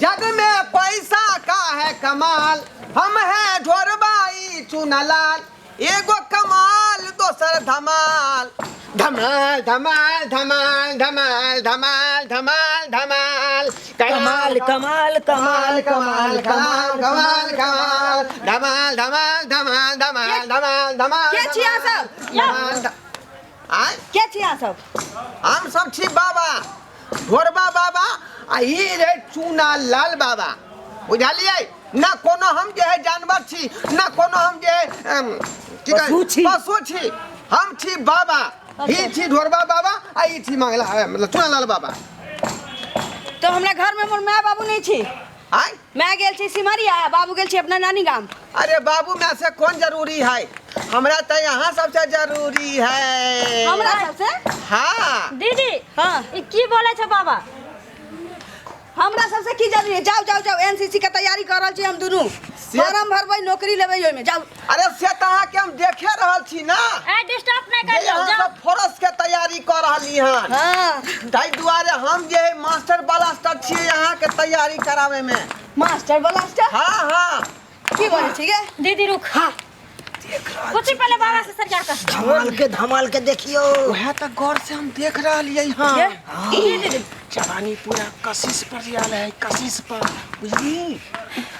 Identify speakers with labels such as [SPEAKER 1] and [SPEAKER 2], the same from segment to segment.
[SPEAKER 1] जग में पैसा का है कमाल, हम है ढोरबाई चुनालाल, एगो कमाल दोसर धमाल, धमाल धमाल धमाल धमाल धमाल धमाल धमाल,
[SPEAKER 2] कमाल कमाल कमाल
[SPEAKER 1] कमाल कमाल कमाल कमाल धमाल धमाल धमाल धमाल धमाल धमाल।
[SPEAKER 3] के छी अहाँ सब?
[SPEAKER 1] धमाल आय?
[SPEAKER 3] के छी अहाँ सब?
[SPEAKER 1] हम सब छी बाबा ढोरबा बाबा आ ई रे चूना लाल बाबा, बुझलियै ना? कोनो हम जे है जानवर छी ना, कोनो हम जे है की कहै-
[SPEAKER 2] पशु छी।
[SPEAKER 1] पशु छी। हम छी बाबा, ई छी ढोरबा बाबा आ ई छी मंगला मतलब चूना लाल बाबा।
[SPEAKER 3] तो हमरा घर में मोर my बाबू नहीं छी।
[SPEAKER 1] आय?
[SPEAKER 3] मैं गेल छी सिमरिया, बाबू गेल छी अपना नानी गाम।
[SPEAKER 1] अरे बाबू मैं से कौन जरूरी है, हमरा तो यहाँ सबसे जरूरी है।
[SPEAKER 3] हमरा सबसे?
[SPEAKER 1] हाँ।
[SPEAKER 4] दीदी।
[SPEAKER 3] हाँ।
[SPEAKER 4] ई की बोले छे बाबा?
[SPEAKER 3] हमरा सबसे की जरूरी है? जाओ जाओ जाओ, एनसीसी के तैयारी कर रहल छी हम दुनू, फॉर्म भरबै, नौकरी लेबै ओहिमे, जाओ।
[SPEAKER 1] अरे से तऽ अहाँके हम देखे रहल छी ना।
[SPEAKER 4] ए, डिस्टर्ब नहीं
[SPEAKER 1] जे
[SPEAKER 4] करियौ,
[SPEAKER 1] अहाँ
[SPEAKER 4] जाओ।
[SPEAKER 1] सब फोरस के तैयारी कऽ रहली हन।
[SPEAKER 3] हाँ।
[SPEAKER 1] ताहि दुआरे हम जे है मास्टर ब्लास्टर छियै अहाँके तैयारी कराबै में।
[SPEAKER 3] Master blaster?
[SPEAKER 1] हाँ हाँ।
[SPEAKER 3] की बोलै छी गे?
[SPEAKER 4] दीदी रुक।
[SPEAKER 2] हाँ।
[SPEAKER 4] कुछ पहले बाबा से सरिया कर।
[SPEAKER 2] धमाल के धमाल के देखियो।
[SPEAKER 1] वएह तऽ गौर से हम देख रहलियै हन।
[SPEAKER 4] की दीदी?
[SPEAKER 1] जवानी पूरा कशिश पर आयल है, कशिश पर, बुझली?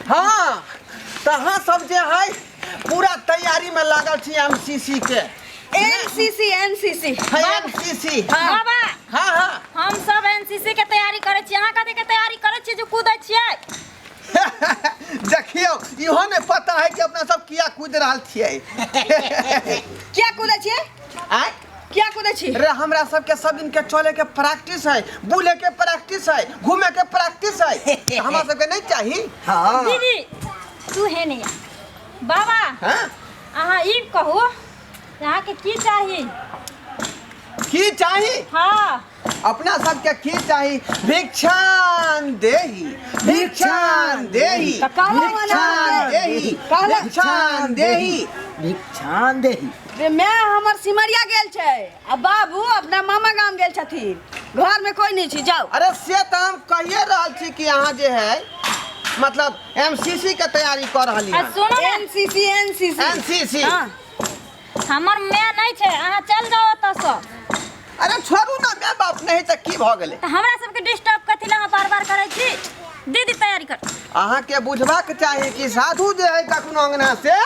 [SPEAKER 1] हाँ, तऽ अहाँ सब जे है पूरा तैयारी में लागल छी एमसीसी के।
[SPEAKER 3] NCC, NCC.
[SPEAKER 1] है एमसीसी।
[SPEAKER 4] बाबा।
[SPEAKER 1] हाँ हाँ।
[SPEAKER 4] हम सब एनसीसी के तैयारी करै छी, अहाँ कथी के तैयारी करै छी जे कूदै छियै?
[SPEAKER 1] देखियौ, इहो नहि पता है कि अपना सब किया कूद रहल छियै।
[SPEAKER 3] किया कूदै छियै?
[SPEAKER 1] आँय?
[SPEAKER 3] किया कूदै छी?
[SPEAKER 1] रे हमरा सबके सब दिन के चले के प्रैक्टिस है, बुले के प्रैक्टिस है, घूमे के प्रैक्टिस है, तऽ हमरा सबके नहीं चाही।
[SPEAKER 2] हाँ।
[SPEAKER 4] दीदी तू हे नहीं आ। बाबा।
[SPEAKER 1] हाँ?
[SPEAKER 4] अहाँ ई कहू, अहाँके की चाही?
[SPEAKER 1] की चाही?
[SPEAKER 4] हाँ।
[SPEAKER 1] अपना सबके की चाही? भिक्षान देही, भिक्षान देही,
[SPEAKER 3] तऽ कहलहुँ हन
[SPEAKER 1] भिक्षान
[SPEAKER 3] अहाँके।
[SPEAKER 1] देही,
[SPEAKER 3] कहलहुँ।
[SPEAKER 1] भिक्षान देही।
[SPEAKER 2] भिक्षान देही।
[SPEAKER 3] रे my हमर सिमरिया गेल छै आ बाबू अपना मामा गाम गेल छथिन, घर में कोई नहीं छी, जाओ।
[SPEAKER 1] अरे से तऽ हम कहिए रहल छी कि अहाँ जे है मतलब एमसीसी के तैयारी कऽ रहली
[SPEAKER 4] आ
[SPEAKER 1] हन।
[SPEAKER 4] सुनू ने।
[SPEAKER 3] NCC, NCC.
[SPEAKER 1] एनसीसी।
[SPEAKER 3] हाँ।
[SPEAKER 4] हमर माय नहीं छै, अहाँ चल जाओ ओतऽसँ।
[SPEAKER 1] अरे छोड़ू ना, माय बाप नहीं तऽ की भऽ गेलै?
[SPEAKER 4] तऽ हमरा सबके डिस्टर्ब कथी लए अहाँ बार बार करै छी? दीदी तैयारी कर।
[SPEAKER 1] अहाँके बुझबाक चाही कि साधु जे है कखनो अंगना से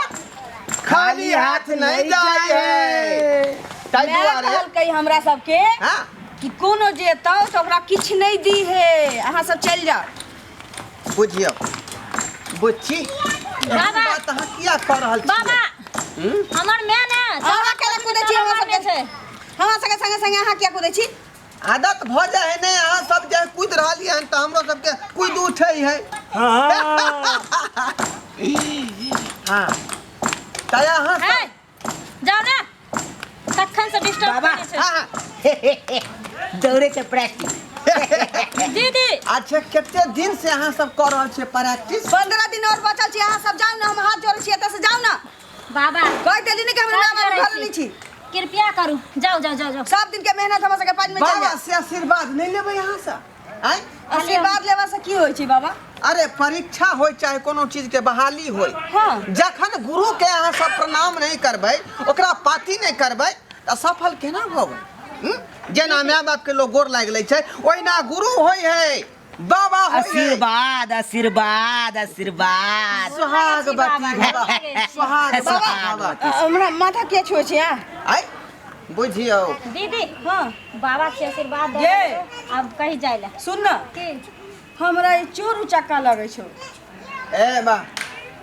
[SPEAKER 1] खाली हाथ नहीं जाइ है, ताहि
[SPEAKER 3] माय
[SPEAKER 1] दुआरे।
[SPEAKER 3] कहलकै हमरा सबके
[SPEAKER 1] हाँ
[SPEAKER 3] कि कोनो जे एतौ तऽ ओकरा किछु नहीं दी है, अहाँ सब चलि जाओ।
[SPEAKER 1] बुझियौ बुच्ची, एहन
[SPEAKER 4] बाबा।
[SPEAKER 1] बात अहाँ किया कऽ रहल छी?
[SPEAKER 4] बाबा, हमर माय ने
[SPEAKER 3] अहाँ केना कूदै छी? हमरा सबके
[SPEAKER 4] छै।
[SPEAKER 3] हमरा सबके संगे संगे अहाँ किया कूदै छी?
[SPEAKER 1] आदत भऽ जाइ है ने, अहाँ सब जे कूदि रहलियै हन तऽ हमरो सबके कूदि उठै है।
[SPEAKER 2] हाँ।
[SPEAKER 1] हाँ, तऽ अहाँ सब
[SPEAKER 4] हे, जाओ ने, तखन से डिस्टर्ब
[SPEAKER 2] बाबा।
[SPEAKER 4] करै छै।
[SPEAKER 1] हाँ हाँ।
[SPEAKER 2] दौड़े के प्रैक्टिस।
[SPEAKER 4] दीदी।
[SPEAKER 1] अच्छा, कते दिन से अहाँ सब कऽ रहल छियै प्रैक्टिस?
[SPEAKER 3] 15 दिन और बचल छी, अहाँ सब जाउ ने, हम हाथ जोड़ै छी, एतऽ से जाउ ने।
[SPEAKER 4] बाबा।
[SPEAKER 3] कहि देली ने कि हमरा
[SPEAKER 4] काज
[SPEAKER 3] माय बाबू
[SPEAKER 4] करै
[SPEAKER 3] घर नहीं छी।
[SPEAKER 4] कृपया करू, जाओ जाओ जाओ जाओ।
[SPEAKER 3] सब दिन के मेहनत हमरा सबके पानि में चलि
[SPEAKER 1] बाबा
[SPEAKER 3] जायत।
[SPEAKER 1] से आशीर्वाद नहीं लेबै अहाँ सब? आँय?
[SPEAKER 3] आशीर्वाद लेबा से की होइ छै बाबा?
[SPEAKER 1] अरे परीक्षा होय चाहे कोनो चीज के बहाली होय,
[SPEAKER 3] हाँ।
[SPEAKER 1] जखन गुरु के अहाँ सब प्रणाम नहीं करबै, ओकरा पाती नहीं करबै, तऽ सफल केना भबै? हम्म? जेना माय बाप के लोग गोर लागि लै छै, ओहिना गुरु होय है, बाबा होय है।
[SPEAKER 2] आशीर्वाद आशीर्वाद आशीर्वाद।
[SPEAKER 1] सुहागवती भव, सुहागवती भव।
[SPEAKER 3] हमरा माथा किया छुए छी अहाँ?
[SPEAKER 1] आइ बुझियौ।
[SPEAKER 4] दीदी।
[SPEAKER 3] हाँ।
[SPEAKER 4] बाबा के आशीर्वाद दे
[SPEAKER 3] ये।
[SPEAKER 4] दियौ, अब कहीं जाय ला।
[SPEAKER 3] सुन न।
[SPEAKER 4] की?
[SPEAKER 3] हमरा ई चोर उचक्का लगै छौ।
[SPEAKER 1] ए बा,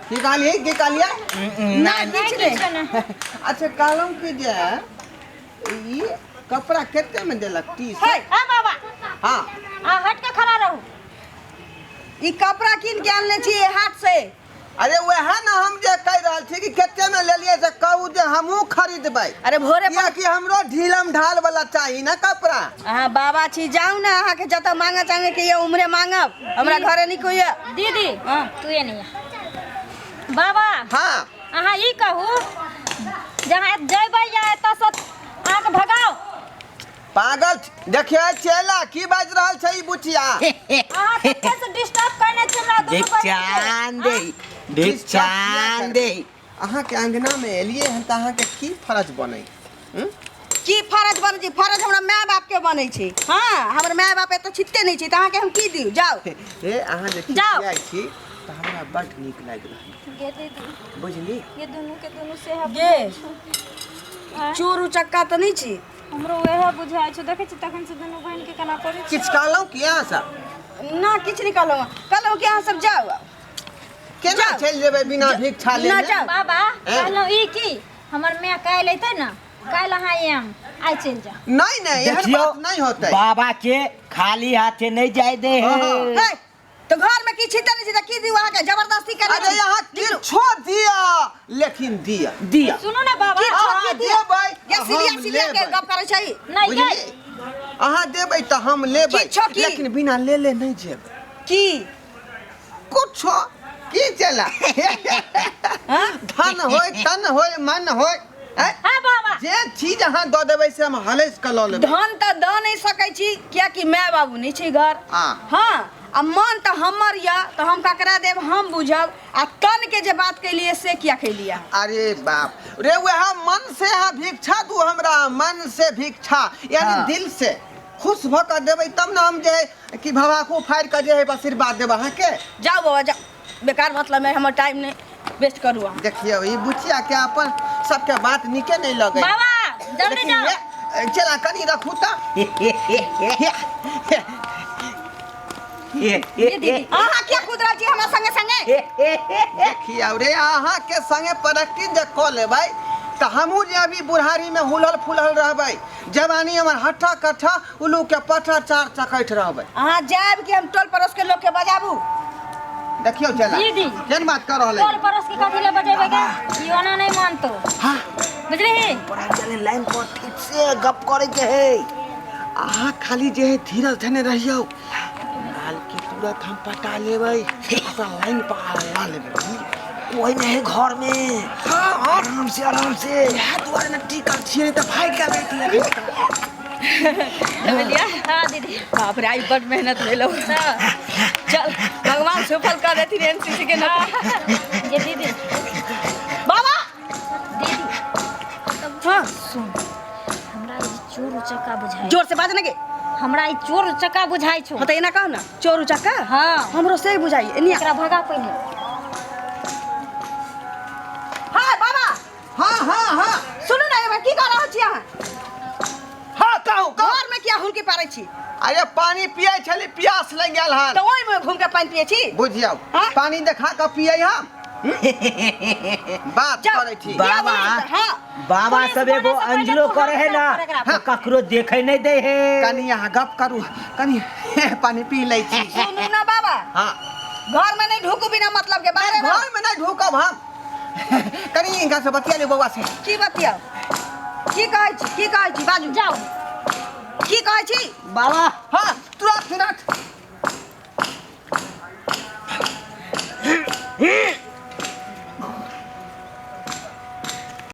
[SPEAKER 1] की कहलियै, की कहलियै?
[SPEAKER 3] ना, किछु
[SPEAKER 4] नहि,
[SPEAKER 3] नहि।
[SPEAKER 4] किछु नहि।
[SPEAKER 1] अच्छा, कहलहुँ कि जे ई कपड़ा कते में देलक टी
[SPEAKER 3] है।
[SPEAKER 4] ए बाबा।
[SPEAKER 1] हाँ।
[SPEAKER 4] आ हट के खड़ा रहू।
[SPEAKER 3] ई कपड़ा कीन के आनले छी हाथ से।
[SPEAKER 1] अरे वएह ने हम जे कहि रहल छी कि कते में लेलियै से कहू जे हमहूँ खरीदबै।
[SPEAKER 3] अरे भोरे
[SPEAKER 1] कियाकि हमरो ढीलम ढाल वाला चाही ना कपड़ा।
[SPEAKER 3] अहाँ बाबा छी, जाउ ने, अहाँके जतऽ मांगऽ चांगे के ये उम्रे मांगब, हमरा घरे नहीं कोई ये।
[SPEAKER 4] दीदी।
[SPEAKER 3] हाँ।
[SPEAKER 4] तू ये नहीं आ। बाबा।
[SPEAKER 1] हाँ।
[SPEAKER 4] अहाँ ई कहू जहाँ जयबै या एतऽ से अहाँके भगाओ।
[SPEAKER 1] पागल छी। देखियो चेला की बाजि रहल छै ई बुचिया।
[SPEAKER 4] अहाँ कते से डिस्टर्ब करने
[SPEAKER 2] भिक्षान देही भिक्षान देही।
[SPEAKER 1] अहाँके अंगना में एलियै हन तऽ अहाँके की फरज बनै?
[SPEAKER 3] की फरज बनै छै? फरज हमरा माय बाप के बनै छै। हाँ, हमर माय बाप एतऽ छिटते नहि छै, तऽ अहाँके हम की दियौ? जाउ।
[SPEAKER 1] हे, अहाँ जे
[SPEAKER 4] जाउ।
[SPEAKER 1] खिसियाइ छी तऽ हमरा बड्ड नीक लागि रहल।
[SPEAKER 4] गे दीदी।
[SPEAKER 1] बुझली?
[SPEAKER 4] ये दुनू के दुनू से
[SPEAKER 3] गे, चोर उचक्का तऽ नहि छी?
[SPEAKER 4] हमरो वएह बुझाइ छौ। देखै छी तखन से दुनू बहिन के केना करै छै।
[SPEAKER 1] किछु कहलहुँ कि अहाँ सब?
[SPEAKER 3] ना, किछु नहि कहलहुँ। कहलहुँ कि अहाँ सब जाउ।
[SPEAKER 1] केना
[SPEAKER 3] जाउ।
[SPEAKER 1] चलि जेबै बिना भिक्षा
[SPEAKER 3] ना,
[SPEAKER 1] लेने?
[SPEAKER 3] जाउ।
[SPEAKER 4] बाबा, कहलहुँ ई की हमर माय काल्हि अयतै ने, काल्हि अहाँ आयब, आइ चलि जाउ।
[SPEAKER 1] नहीं नहीं, एहन
[SPEAKER 2] देखियौ,
[SPEAKER 1] बात नहीं होतै।
[SPEAKER 2] बाबा के खाली हाथे नहीं जाय दे है।
[SPEAKER 1] हाँ।
[SPEAKER 3] हे, तऽ घर में की छिटल नहि छै तऽ की दियौ अहाँके? जबरदस्ती करै
[SPEAKER 1] अरे
[SPEAKER 3] छी।
[SPEAKER 1] यहाँ किछो दिया लेकिन दिया।
[SPEAKER 2] दिया।
[SPEAKER 4] सुनू ने बाबा।
[SPEAKER 3] किछो
[SPEAKER 1] अहाँ
[SPEAKER 3] की दिया?
[SPEAKER 1] देबै,
[SPEAKER 3] या सिलिया
[SPEAKER 1] हम
[SPEAKER 3] सिलिया के
[SPEAKER 1] लेबै।
[SPEAKER 3] गप करै छै।
[SPEAKER 4] नहि
[SPEAKER 1] बुझलियै?
[SPEAKER 4] गै।
[SPEAKER 1] अहाँ देबै तऽ हम लेबै।
[SPEAKER 3] किछो की?
[SPEAKER 1] लेकिन बिना लेले नहीं जेबै।
[SPEAKER 3] की?
[SPEAKER 1] कुछो की चला।
[SPEAKER 3] हाँ?
[SPEAKER 1] धन होय, तन होय, मन होय, हैं?
[SPEAKER 4] हाँ बाबा।
[SPEAKER 1] जे चीज अहाँ दऽ देबै से हम हलैस कऽ लऽ लेबै।
[SPEAKER 3] धन तऽ दऽ नहि सकै छी, कियाकि माय बाबू नहि छै घर।
[SPEAKER 1] हाँ।
[SPEAKER 3] हाँ, आ मन तऽ हमर यऽ, तऽ हम ककरा देब हम बुझब। आ तन के जे बात कैलियै से किया कैलियै?
[SPEAKER 1] अरे बाप रे, वएह मन से अहाँ भिक्षा दू हमरा, मन से भिक्षा, यानी
[SPEAKER 2] हाँ।
[SPEAKER 1] दिल से खुश भऽ कऽ देबै तब ने हम जे है कि भभाकू फाड़ि कऽ जे है आशीर्वाद देब अहाँके।
[SPEAKER 3] जाउ बाबा, जाउ। बेकार मतलब है, हमर टाइम नहि वेस्ट करू अहाँ।
[SPEAKER 1] देखियौ, ई बुचिया के अपन सबके बात नीके नहीं लगे।
[SPEAKER 4] बाबा, जल्दी
[SPEAKER 1] लेकिन
[SPEAKER 4] जाओ।
[SPEAKER 1] चला कनी रखू तऽ।
[SPEAKER 4] ये दीदी।
[SPEAKER 3] अहाँ किया कूद रहल छी हमरा संगे संगे?
[SPEAKER 1] देखियौ रे, अहाँके संगे प्रैक्टिस जे कऽ लेबै तऽ हमहूँ जे अभी बुढ़ारी में हुलल फुलल रहबै, जवानी हमर हट्ठा कट्ठा उल्लू के पट्ठा चार चकैठ रहबै।
[SPEAKER 3] अहाँ जायब कि हम टोल पड़ोस के लोग के बजाबू?
[SPEAKER 1] देखियौ चला।
[SPEAKER 4] दीदी।
[SPEAKER 1] केहन बात कर रहल
[SPEAKER 4] टोल
[SPEAKER 1] है?
[SPEAKER 4] पड़ोस के कथी ले बजेबै गे? ई ओना नहीं मानतो।
[SPEAKER 1] हाँ।
[SPEAKER 4] बुझलिही?
[SPEAKER 2] बड़ा चले लाइन पर ठीक से गप करे के है।
[SPEAKER 1] अहाँ खाली जे है धीरज धने रहियौ, गाल के तुरंत हम पटा लेबै, अपना लाइन पर ला लेबै, बुझलियै?
[SPEAKER 2] कोई नहीं है घर में।
[SPEAKER 1] हाँ हाँ।
[SPEAKER 2] आराम से, आराम से।
[SPEAKER 1] इएह दुआरे ने टिकल छियै, नहि तऽ भागि गेल रहितियै।
[SPEAKER 3] बुझलियै?
[SPEAKER 4] हाँ दीदी।
[SPEAKER 3] बाप रे, आइ बड मेहनत भेलौ। चल, भगवान सुफल कर देथिन एनसीसी के नौकरी।
[SPEAKER 4] ये दीदी।
[SPEAKER 3] बाबा।
[SPEAKER 4] दीदी।
[SPEAKER 3] हाँ।
[SPEAKER 4] सुन, हमरा ई चोर उचक्का बुझाइ।
[SPEAKER 3] जोर से बाज ने गे।
[SPEAKER 4] हमरा ई चोर उचक्का बुझाइ छौ।
[SPEAKER 3] हाँ, तऽ एना कह ना, चोर उचक्का।
[SPEAKER 4] हाँ।
[SPEAKER 3] हमरो से बुझाइ एनी।
[SPEAKER 4] एकरा भगा पहिले।
[SPEAKER 3] हाँ बाबा।
[SPEAKER 1] हाँ हाँ हाँ।
[SPEAKER 3] सुनू ने, एहिमे की कर रहल छी अहाँ?
[SPEAKER 1] हाँ, कहू कहू।
[SPEAKER 3] घर में किया हुलकी पारै छी?
[SPEAKER 1] अरे, पानी पियै छली, प्यास लागि गेल हन।
[SPEAKER 3] तऽ ओहिमे घूम के पानि पियै छी?
[SPEAKER 1] बुझियौ।
[SPEAKER 3] हाँ?
[SPEAKER 1] पानी देखा कऽ पियै हम बात
[SPEAKER 3] जाउ।
[SPEAKER 1] करै छी।
[SPEAKER 2] बाबा।
[SPEAKER 3] हाँ।
[SPEAKER 2] बाबा
[SPEAKER 4] पुलिस
[SPEAKER 2] सब एगो
[SPEAKER 4] बने से पहिले
[SPEAKER 2] अंजलो
[SPEAKER 4] तू
[SPEAKER 2] करे है
[SPEAKER 4] हाथ
[SPEAKER 2] ना,
[SPEAKER 4] साफ कर एकरा।
[SPEAKER 2] तो ककरो देखे नहीं दे है।
[SPEAKER 1] कनी अहाँ गप करू, कनी पानी पी लै छी।
[SPEAKER 3] सुनू ना बाबा।
[SPEAKER 1] हाँ।
[SPEAKER 3] घर में नहीं ढुकू बिना मतलब के, बाहरे रहो।
[SPEAKER 1] घर में नहीं ढुकब हम, कनी हिनका से बतिया ले, बौआ से।
[SPEAKER 3] की बतियाउ? की कहै छी? की कहै छी? बाजू।
[SPEAKER 4] जाउ।
[SPEAKER 3] की कहै छी?
[SPEAKER 2] बाबा।
[SPEAKER 1] हाँ, तुरंत तुरंत।